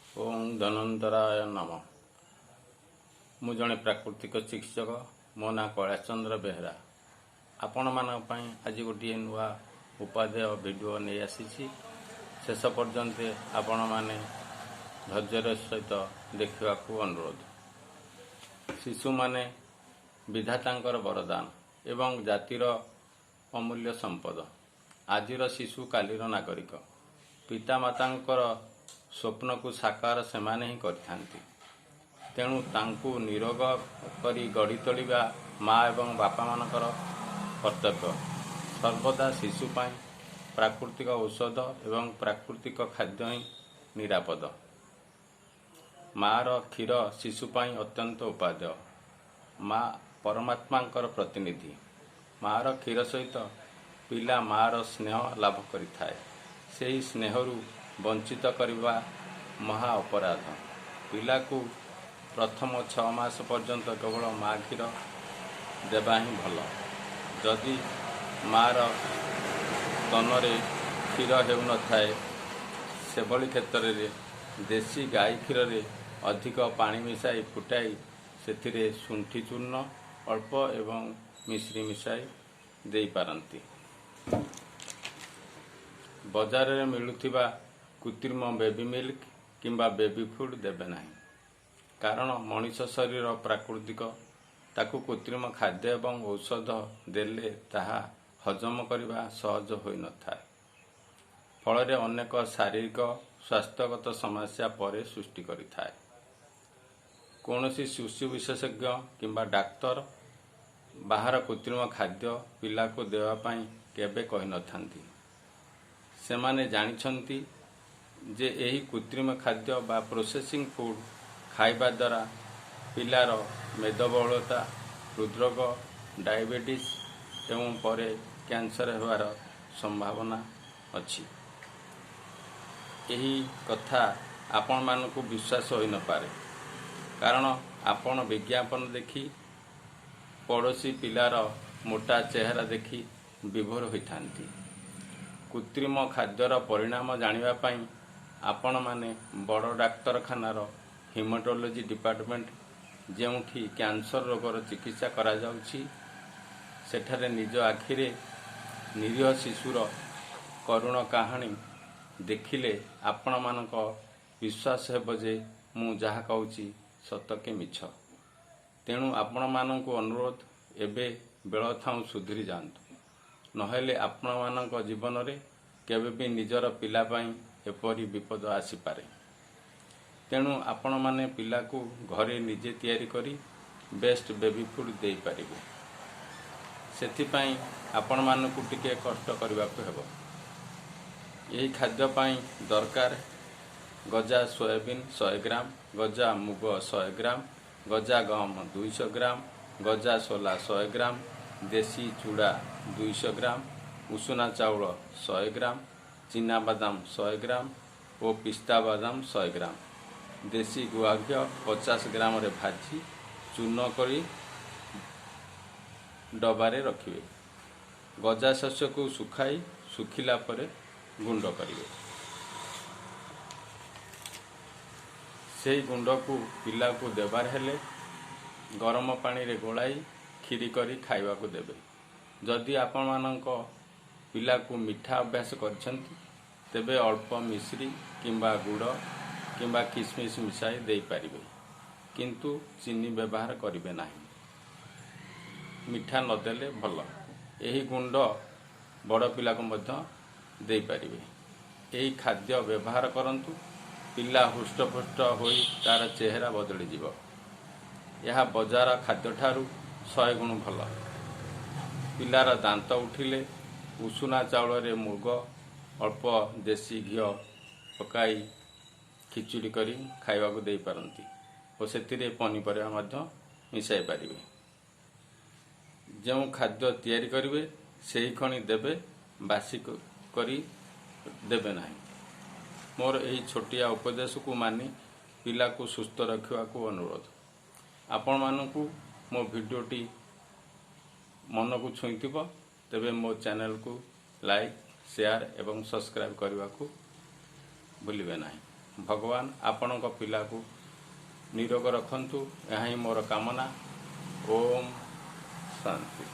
ଓଁ ଧନ୍ୱନ୍ତରାୟ ନମଃ। ମୁଁ ଜଣେ ପ୍ରାକୃତିକ ଚିକିତ୍ସକ। ମୋ ନାଁ କୈଳାସ ଚନ୍ଦ୍ର ବେହେରା। ଆପଣମାନଙ୍କ ପାଇଁ ଆଜି ଗୋଟିଏ ନୂଆ ଉପାଦେୟ ଭିଡ଼ିଓ ନେଇ ଆସିଛି। ଶେଷ ପର୍ଯ୍ୟନ୍ତ ଆପଣମାନେ ଧୈର୍ଯ୍ୟର ସହିତ ଦେଖିବାକୁ ଅନୁରୋଧ। ଶିଶୁମାନେ ବିଧାତାଙ୍କର ବରଦାନ ଏବଂ ଜାତିର ଅମୂଲ୍ୟ ସମ୍ପଦ। ଆଜିର ଶିଶୁ କାଲିର ନାଗରିକ। ପିତାମାତାଙ୍କର ସ୍ୱପ୍ନକୁ ସାକାର ସେମାନେ ହିଁ କରିଥାନ୍ତି। ତେଣୁ ତାଙ୍କୁ ନିରୋଗ କରି ଗଢ଼ି ତୋଳିବା ମା ଏବଂ ବାପାମାନଙ୍କର କର୍ତ୍ତବ୍ୟ। ସର୍ବଦା ଶିଶୁ ପାଇଁ ପ୍ରାକୃତିକ ଔଷଧ ଏବଂ ପ୍ରାକୃତିକ ଖାଦ୍ୟ ହିଁ ନିରାପଦ। ମାର କ୍ଷୀର ଶିଶୁ ପାଇଁ ଅତ୍ୟନ୍ତ ଉପାଦେୟ। ମା ପରମାତ୍ମାଙ୍କର ପ୍ରତିନିଧି। ମାର କ୍ଷୀର ସହିତ ପିଲା ମାର ସ୍ନେହ ଲାଭ କରିଥାଏ। ସେହି ସ୍ନେହରୁ ବଞ୍ଚିତ କରିବା ମହା ଅପରାଧ। ପିଲାକୁ ପ୍ରଥମ 6 ମାସ ପର୍ଯ୍ୟନ୍ତ କେବଳ ମା କ୍ଷୀର ଦେବା ହିଁ ଭଲ। ଯଦି ମାର ସ୍ତନରେ କ୍ଷୀର ହେଉନଥାଏ, ସେଭଳି କ୍ଷେତ୍ରରେ ଦେଶୀ ଗାଈ କ୍ଷୀରରେ ଅଧିକ ପାଣି ମିଶାଇ ଫୁଟାଇ ସେଥିରେ ଶୁଣ୍ଠି ଚୂର୍ଣ୍ଣ ଅଳ୍ପ ଏବଂ ମିଶ୍ରି ମିଶାଇ ଦେଇପାରନ୍ତି। ବଜାରରେ ମିଳୁଥିବା କୃତ୍ରିମ ବେବି ମିଲ୍କ କିମ୍ବା ବେବି ଫୁଡ୍ ଦେବେ ନାହିଁ। କାରଣ ମଣିଷ ଶରୀର ପ୍ରାକୃତିକ, ତାକୁ କୃତ୍ରିମ ଖାଦ୍ୟ ଏବଂ ଔଷଧ ଦେଲେ ତାହା ହଜମ କରିବା ସହଜ ହୋଇନଥାଏ। ଫଳରେ ଅନେକ ଶାରୀରିକ ସ୍ୱାସ୍ଥ୍ୟଗତ ସମସ୍ୟା ପରେ ସୃଷ୍ଟି କରିଥାଏ। କୌଣସି ଶିଶୁ ବିଶେଷଜ୍ଞ କିମ୍ବା ଡାକ୍ତର ବାହାର କୃତ୍ରିମ ଖାଦ୍ୟ ପିଲାକୁ ଦେବା ପାଇଁ କେବେ କହିନଥାନ୍ତି। ସେମାନେ ଜାଣିଛନ୍ତି ଯେ ଏହି କୃତ୍ରିମ ଖାଦ୍ୟ ବା ପ୍ରୋସେସିଂ ଫୁଡ୍ ଖାଇବା ଦ୍ୱାରା ପିଲାର ମେଦବହୁଳତା, ହୃଦରୋଗ, ଡାଇବେଟିସ୍ ଏବଂ ପରେ କ୍ୟାନ୍ସର ହେବାର ସମ୍ଭାବନା ଅଛି। ଏହି କଥା ଆପଣମାନଙ୍କୁ ବିଶ୍ୱାସ ହୋଇନପାରେ, କାରଣ ଆପଣ ବିଜ୍ଞାପନ ଦେଖି, ପଡ଼ୋଶୀ ପିଲାର ମୋଟା ଚେହେରା ଦେଖି ବିଭୋର ହୋଇଥାନ୍ତି। କୃତ୍ରିମ ଖାଦ୍ୟର ପରିଣାମ ଜାଣିବା ପାଇଁ ଆପଣମାନେ ବଡ଼ ଡାକ୍ତରଖାନାର ହିମାଟୋଲୋଜି ଡିପାର୍ଟମେଣ୍ଟ, ଯେଉଁଠି କ୍ୟାନ୍ସର ରୋଗର ଚିକିତ୍ସା କରାଯାଉଛି, ସେଠାରେ ନିଜ ଆଖିରେ ନିରୀହ ଶିଶୁର କରୁଣ କାହାଣୀ ଦେଖିଲେ ଆପଣମାନଙ୍କ ବିଶ୍ୱାସ ହେବ ଯେ ମୁଁ ଯାହା କହୁଛି ସତ କି ମିଛ। ତେଣୁ ଆପଣମାନଙ୍କୁ ଅନୁରୋଧ, ଏବେ ବେଳ ଥାଉଁ ସୁଧୁରି ଯାଆନ୍ତୁ। ନହେଲେ ଆପଣମାନଙ୍କ ଜୀବନରେ କେବେ ବି ନିଜର ପିଲା ପାଇଁ ଏପରି ବିପଦ ଆସିପାରେ। ତେଣୁ ଆପଣମାନେ ପିଲାକୁ ଘରେ ନିଜେ ତିଆରି କରି ବେଷ୍ଟ ବେବି ଫୁଡ୍ ଦେଇପାରିବେ। ସେଥିପାଇଁ ଆପଣମାନଙ୍କୁ ଟିକେ କଷ୍ଟ କରିବାକୁ ହେବ। ଏହି ଖାଦ୍ୟ ପାଇଁ ଦରକାର ଗଜା ସୋୟାବିନ୍ 100 ଗ୍ରାମ, ଗଜା ମୁଗ 100 ଗ୍ରାମ, ଗଜା ଗହମ 200 ଗ୍ରାମ, ଗଜା ସୋଲା 100 ଗ୍ରାମ, ଦେଶୀ ଚୁଡ଼ା 200 ଗ୍ରାମ, ଉଷୁନା ଚାଉଳ 100 ଗ୍ରାମ, ଚିନାବାଦାମ 100 ଗ୍ରାମ ଓ ପିସ୍ତା ବାଦାମ 100 ଗ୍ରାମ। ଦେଶୀ ଗୁଆ ଘିଅ 50 ଗ୍ରାମରେ ଭାଜି ଚୂର୍ଣ୍ଣ କରି ଡବାରେ ରଖିବେ। ଗଜା ଶସ୍ୟକୁ ଶୁଖାଇ ଶୁଖିଲା ପରେ ଗୁଣ୍ଡ କରିବେ। ସେହି ଗୁଣ୍ଡକୁ ପିଲାକୁ ଦେବାର ହେଲେ ଗରମ ପାଣିରେ ଗୋଳାଇ ଖିରି କରି ଖାଇବାକୁ ଦେବେ। ଯଦି ଆପଣମାନଙ୍କ ପିଲାକୁ ମିଠା ଅଭ୍ୟାସ କରିଛନ୍ତି, ତେବେ ଅଳ୍ପ ମିଶ୍ରି କିମ୍ବା ଗୁଡ଼ କିମ୍ବା କିସମିସ୍ ମିଶାଇ ଦେଇପାରିବେ, କିନ୍ତୁ ଚିନି ବ୍ୟବହାର କରିବେ ନାହିଁ। ମିଠା ନଦେଲେ ଭଲ। ଏହି ଗୁଣ୍ଡ ବଡ଼ ପିଲାକୁ ମଧ୍ୟ ଦେଇପାରିବେ। ଏହି ଖାଦ୍ୟ ବ୍ୟବହାର କରନ୍ତୁ, ପିଲା ହୃଷ୍ଟପୁଷ୍ଟ ହୋଇ ତାର ଚେହେରା ବଦଳିଯିବ। ଏହା ବଜାର ଖାଦ୍ୟଠାରୁ 100 ଗୁଣ ଭଲ। ପିଲାର ଦାନ୍ତ ଉଠିଲେ ଉଷୁନା ଚାଉଳରେ ମୁଗ, ଅଳ୍ପ ଦେଶୀ ଘିଅ ପକାଇ ଖିଚୁଡ଼ି କରି ଖାଇବାକୁ ଦେଇପାରନ୍ତି ଓ ସେଥିରେ ପନିପରିବା ମଧ୍ୟ ମିଶାଇ ପାରିବେ। ଯେଉଁ ଖାଦ୍ୟ ତିଆରି କରିବେ, ସେହିକ୍ଷଣି ଦେବେ, ବାସି କରି ଦେବେ ନାହିଁ। ମୋର ଏହି ଛୋଟିଆ ଉପଦେଶକୁ ମାନି ପିଲାକୁ ସୁସ୍ଥ ରଖିବାକୁ ଅନୁରୋଧ। ଆପଣମାନଙ୍କୁ ମୋ ଭିଡ଼ିଓଟି ମନକୁ ଛୁଇଁଥିବ, ତେବେ ମୋ ଚ୍ୟାନେଲକୁ ଲାଇକ୍, ସେୟାର ଏବଂ ସବସ୍କ୍ରାଇବ୍ କରିବାକୁ ଭୁଲିବେ ନାହିଁ। ଭଗବାନ ଆପଣଙ୍କ ପିଲାକୁ ନିରୋଗ ରଖନ୍ତୁ, ଏହା ହିଁ ମୋର କାମନା। ଓମ୍ ଶାନ୍ତି।